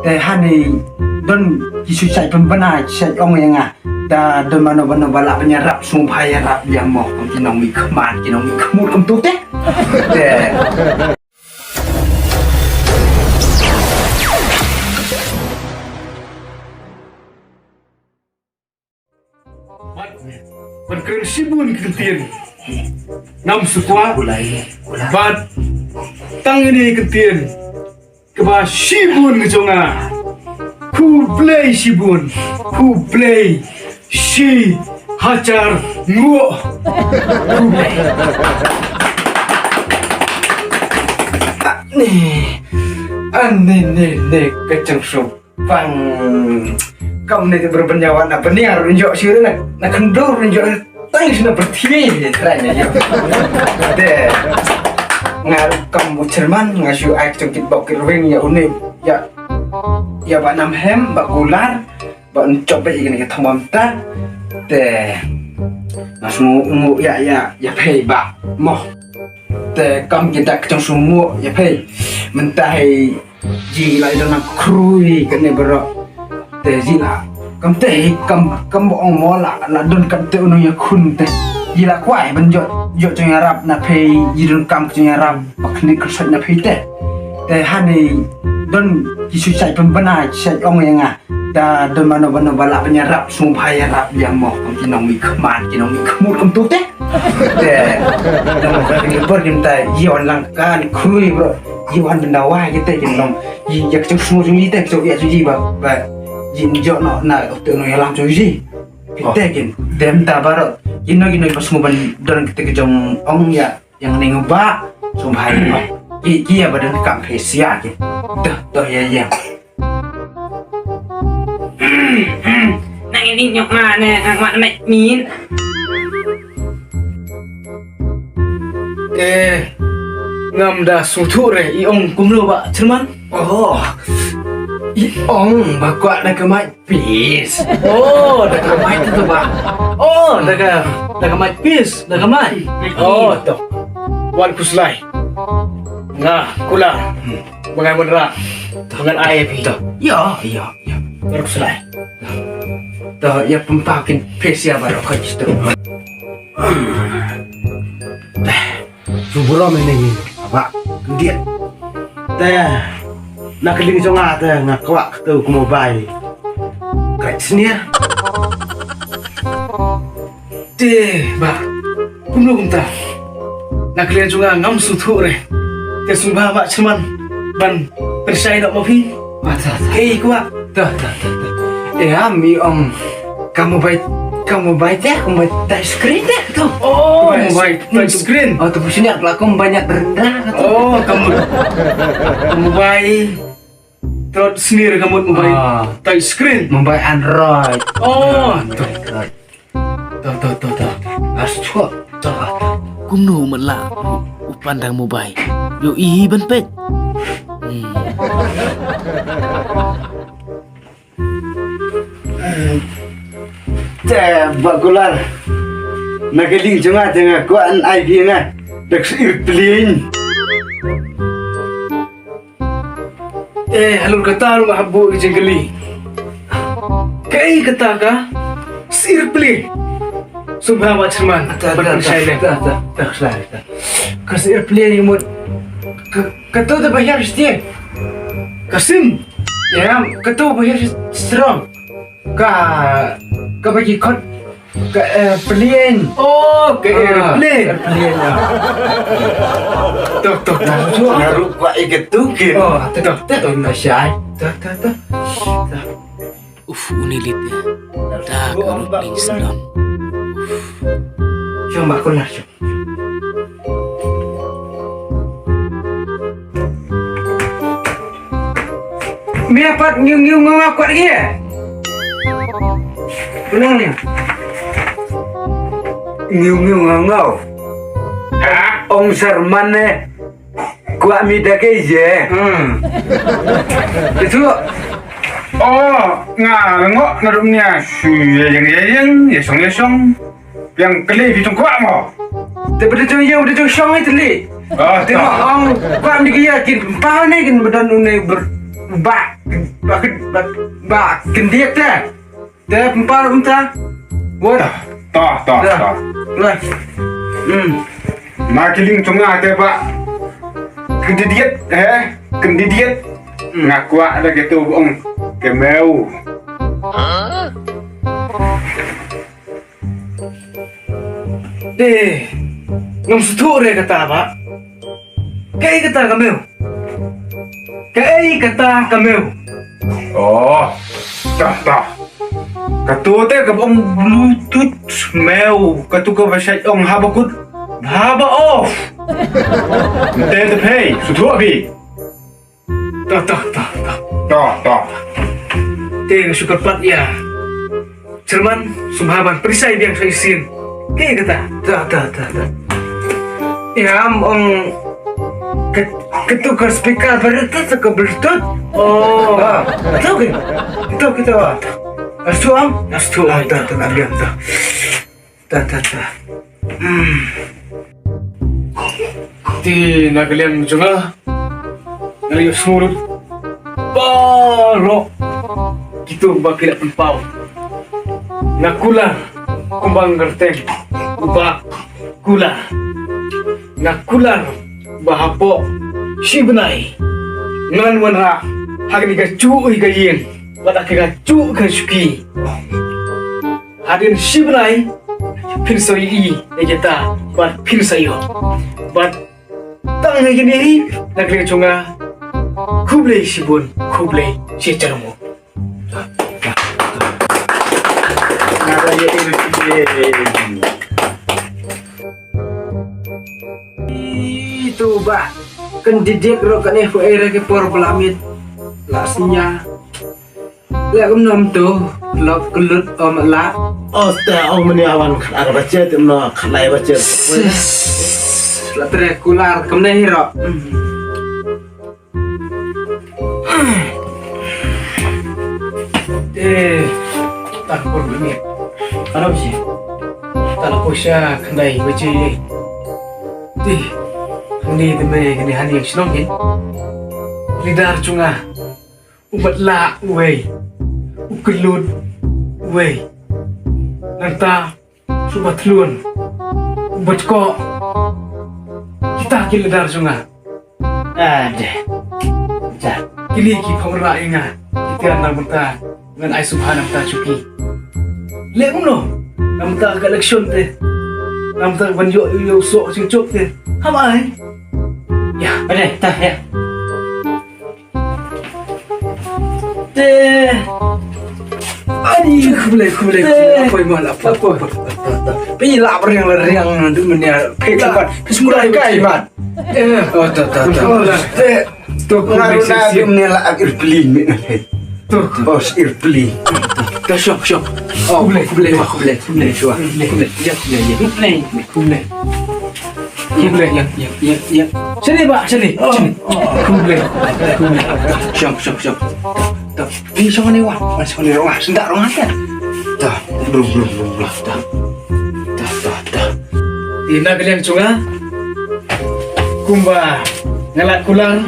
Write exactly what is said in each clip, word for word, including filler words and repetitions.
Te hangne don ki shu shait pynbna, shait ong ïa nga. Da don mano mano ba lah ban ïarap, sngewbha ïarap ïa mo. Kum ki nongmihkhmat, ki nongmihkhmut kumto te. Te. Bad ban kren shibun ki ktien. Ngam sngewkwah. Bad tang ine i ktien kaba shibun ka jong nga. Khublei shibun. Khublei shi hajar nguh. Khublei. Ni, ani ni ni ka jong shu. Pang. Kam ne te berbenyawa na beniar runjok sure na, na kendur runjok tang sina berthie ni trai ni. De. Nga kam bu cerman nga shu ai tung kit bok kit ring ya uni ya, ya ba nam hem ba gular ba un chop ba igin ke thamam ta. De. Nga shu ngu ya ya ya pei ba mo. Te kam kita ka jong shu ngu ya pei. Mynta hei Ji la i don nang khrui kane baroh. Te ji la. Kam te kam kam ong mo la la don kam te u nongïakhun te. Ji la kwai ban jot jot jong ïarap na phi, ji don kam jong ïarap ba khni khuslai na phi te. Te hangne don ki shu shait pynbna, shait ong ïa nga. Da don mano mano ba lah ban ïarap, sngewbha ïarap ïa mo. Ki nongmihkhmat, ki nongmihkhmut kumto te. Te, nang ka ri por kim tai, ïa wan lang kan khrui bro. Ïa wan benda wai kita kin nong. Ïa ka chung smu chung ite chung ïa chung ji ba, ba. Ji njo no na tu no ïa lang chung ji. Kita kin dem ta barot. Ino ino pas nguban don kita ke jong ong ïa yang ning ba. Sum hai ba. Ki ki ïa ba don kam phesia kin. Dah dah ïa ïa. Nang ini nyok nga ne, nga mat met min. Eh, ngam da suthu re, i ong kumno ba, Cerman? Oh, i ong ba kwah da ka mic piece. Oh, da ka mic tu ba. Oh, da ka, da ka mic piece, da ka mic. Oh, to. Wan kuslai. Nga, kula. Ba ngan wanrah. Ba ngan ai ïa phi. Ïa, ïa, ïa. Baroh shlai. To, ïa pynpaw kin phesia baroh ka jitu. Shu burom ine ngi. Ba, khyndiat. Te, na ka liang jong nga te nga kwah katu ka mobile. Ka snier. Te, ba. Kumno kumta. Na ka liang jong nga ngam sngewthuh re. Te sngewbha ba Cerman ban pynshai noh ma phi. Ata, ata. Hei, kwah. Ta, ta, ta, ta. Eh, ami ong. Ka mobile, ka mobile te, ka mobile touch screen te, tu. Oh, mobile touch screen. Oh, tu pusnya la ka mobile rendah, tu. Oh, ka mo-, ka mobile. Trot sendiri ka mut mobile. Ah. Touch screen. Mobile Android. Oh, Android. To, to, to, to. As chuak. To. Kumno u matlah u pan da ka mobile. Ïohi hi ban peit. Hmm. Te ba kular. Na ka liang jong nga te nga kwah ban ai phi nga da ka aeroplane. Eh, halor kata ruh nga hap buh ka jingkylli. Kaei kata ka aeroplane? Sngewbha ba Cerman. Ta, ban ta, pynshai ta, lem. Ta, ta, ta, ta, ta. Ka aeroplane ïa mut. Ka, kato te ba hiar stia. Ka sim. Ïa, kato ba hiar strong. Ka, ka ba ki khot. Ka aeroplane. Oh, ka aeroplane. Aeroplane, ïa. Tok, tok, tok. Nga ruh kwah ïa katu kin. Oh, tok, tok, tok, na shai. Tok, tok, tok. Uf, uni lit ïa. Da ka ruh pling sdon. Uf. Shong ba kular shong. Mia pat ngiu ngiu ngau ngau kwat gi. Penang ni. Ngiu ngiu ngau ngau. Ong Cerman ne. Kwah mi da ke je. Hmm. Itu. Oh, nga ngok na rum nia shu ya yang ya yang ya song ya song. Yang kali bi tung kwah mo. Te bada jong ya bada jong song itu li. Oh, te mo ong kwah mi ki ya kin pa ne kin bada nu ne ber ba. Ba kyn, ba, ba kyndiat te. Te pynpaw mynta. Wat. Ta, ta, ta, ta. Lah. Hmm. Na ki lieng jong nga te ba kyndiat, eh, kyndiat. Hmm. Nga kwah da kito ba ong ka mew. Te, ngam sngewthuh re kata ba. Kaei kata ka mew? Kaei kata ka mew? Oh, ta, ta. Kato te kaba ong Bluetooth mew, kato kaba shait ong haba kut, haba off. Te te phi, sngewthuh phi. Ta, ta, ta, ta. Ta, ta. Te nga shu kyrpad ïa Chairman, sngewbha ban pynshai biang sha shisien. Kaei kata? Ta, ta, ta, ta. Ïa, am, ong, ka, kato ka speaker ba rit ta ka Bluetooth. Oh. Ah, kato ke? Kato, kato, ah. Astu am? Astu, ah, ta, ta, na biang ta. Ta, ta, ta. Hmm. Te na ka liang jong nga, nga la ïohsngew lut baroh kito ba ki la pynpaw. Nga kular kumba nga kyrteng, uba kular. Nga kular ba hapoh shi bnai ngan wanrah ha kane kajuh ka ïing bad ha kane kajuh ka shuki. Hadien shi bnai phin sa ïohi ïa kita bad phin sa ïoh. Bad tang ha kine hi na ka liang jong nga, khublei shibun, khublei shijrong. Ito ba kyndiat ruh kane, phi ïa ki por ba la miet la sñia. Leh kumno mynta, lok kyllut o ma la. Os te ong mane awan khat ar baje te, mano khat lai baje. Sis, la treh kular kumne hi ruh. Eh, ta por ni. Ano baje? Ta la poi sha khyndai baje. Te, hangne te me, hangne hangne shnong ke. Leader jong nga. U Batlah uwei. U Kyllut uwei. Nangta u Bathlun. U Batkoh. Kita ki leader jong nga. Ade. Ja. Kine ki pynrah ïa nga. Kita na mynta ngan ai sngewbha na mynta shuki. Leh kumno? Na mynta ka election te. Na mynta ban ïoh ïoh soh sing chop te. Ham ai. Ïa, ade, ta ïa. Te. Ani, khublei, khublei, khublei. Apoi mal, apoi, apoi. Pi la riang la riang na du menia. Pek mat. Pis kulai kai mat. Eh. Oh, ta, ta, ta. Te. Tu ngaru na du menia la ak irpli mi na. Tu. Oh, irpli. Ta shop, shop. Oh, khublei, khublei, khublei, khublei, shua. Khublei, khublei, ya, ya, ya. Khublei, khublei. Khublei, ya, ya, ya, ya. Sini, Bah, sini, sini. Khublei, khublei. Shong, shong, shong. Ta, pi shong ni wah, shong ni wah, sendak ruh kan. Ta, brum, brum, brum, brum, ta. Ta, ta, ta. Ina kalian sunga. Kumba, ngalak kulang.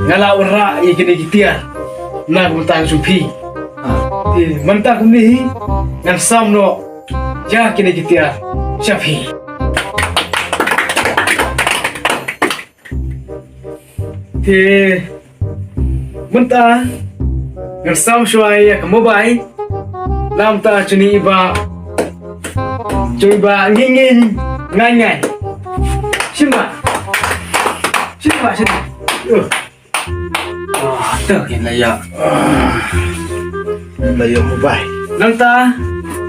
Nga la wanrah ïa kine ki tiar na ka bynta jong phi. Te mynta kumne hi ngan sam noh ïa kine ki tiar sha phi. Te mynta ngan sam shuwa ïa ka mobile. Namta jong i Bah, jong i Bah Ngi Ngi Ngai Ngai. Shim Bah. Shim Bah, shim. Uh. Ah, tah, kin la ïa. Ah. Kin la ïa mobile. Nangta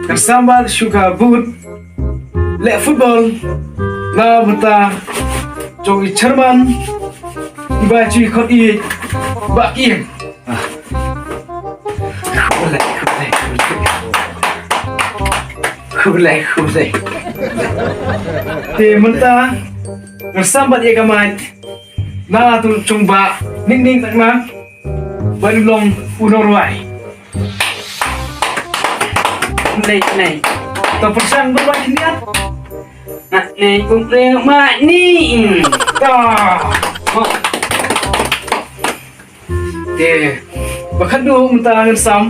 ngan sam bad shuka boot leh football na bynta jong i chairman i Bah Chui Khot i Bah King. Ah. Khublei, khublei, khublei. Khublei, khublei. Te mynta ngan sam bad ïa ka mic na tu chong Bah Ning Ning Takma. Ban long u nongrwai. Nei, nei. To pyrshang ban wan khyndiat. Mat nei, kum reng mat ni. To. Te. Ba khatduh mynta ngan sam.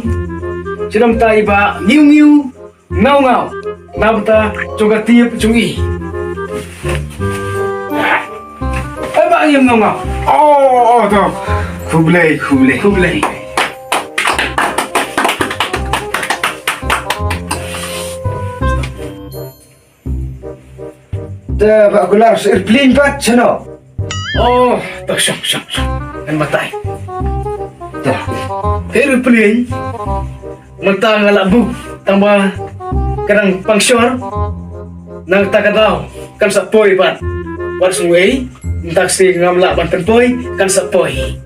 Shu dang mynta i Bah Ngiu Ngiu Ngaw Ngaw. Na bynta jong ka tip jong i. Ai Bah Ngiu Ngaw Ngaw. Oh, oh, oh, to. Khublei, khublei. Khublei. Te Bah Kular, sa airplane pat shano? Oh, to shong, shong, shong. Ngan batai. Te. Airplane. Mynta nga la book tang ba ka dang pang shor. Nangta ka daw kan sa poi pat. Wat sngewei. Mynta ka sngi ngam lah ban pynpoi, kan sa poi.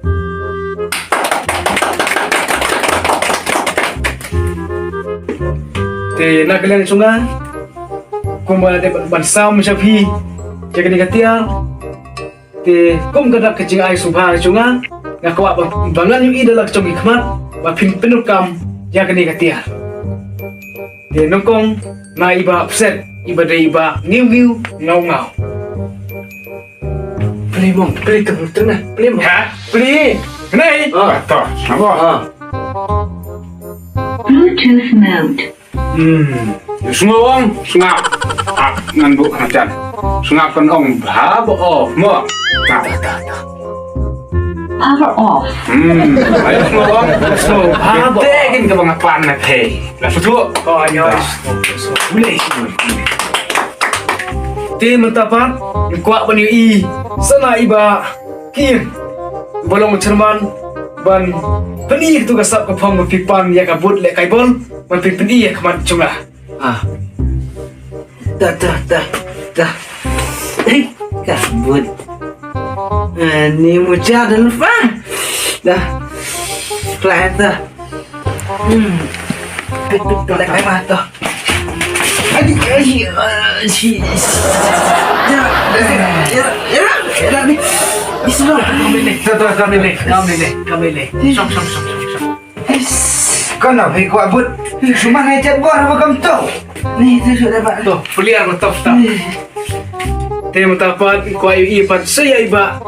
Te na ka liang jong nga, kumba dei ban sam sha phi ïa kane ka tiar. Te kum ka dak ka jingai sngewbha jong nga, nga kwah ba, ba ngan ïohi da la ka jong ki khmat ba phin pyndonkam ïa kane ka tiar. Te nyngkong na i Bah Pset, i ba dei i Bah Ngiu Ngiu Ngaw Ngaw. Plie mo, plie tu, tu na, plie mo. Ha? Plie. Nei. Ah. To, sabo. Ah. Bluetooth mode. Hmm. Sngewbha ong, sngap. Ah, ngan buh macam. Sngap kan ong bha ba off mo. Sngap. Power off. Hmm. Ayo sngewbha ong. Sngewbha ba off. Te kin ka bang pan na phe. La sutu. Oh, ayo. Boleh. Te mynta pat, kwah ban ïohi sa na i Bah Kieng, ba long chairman, ban pyni tu ka sap ka phong ban phi pan ïa ka booth lehkai bol, ban phi pyni ïa ka mat jong nga. Ah. Da, da, da, da. Hei, ka booth. Ah, ni mucha da lupa. Da. Klai da. Hmm. Pit, pit, pit, pit, pit. Adi, adi, adi. Ya, ya, ya, ya, ni. Ni semua. Kami ni. Tuh, tuh, kami ni. Kami ni. Kami ni. Song, song, song, song, song. Kau nak pergi kuat but. Cuma ngecek buah apa kamu tahu? Ni, tu sudah, Pak. Tuh, peliar betul, tak? Ni. Te mynta pat, kwah ïohi pat sa ïa i Bah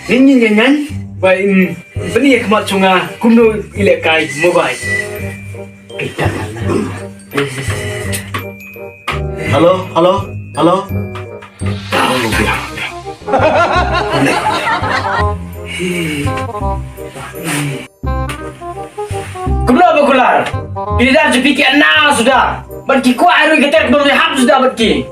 Nyin Nyin Nyan Nyan, ba in pyni ïa ka mat jong nga kumno i lehkai mobile. Hello, hello, hello. Kumno Bah Kular? Phi dap jubab ki ana suda. Bad ki kwah ruh ki ter kumno hap suda bad ki.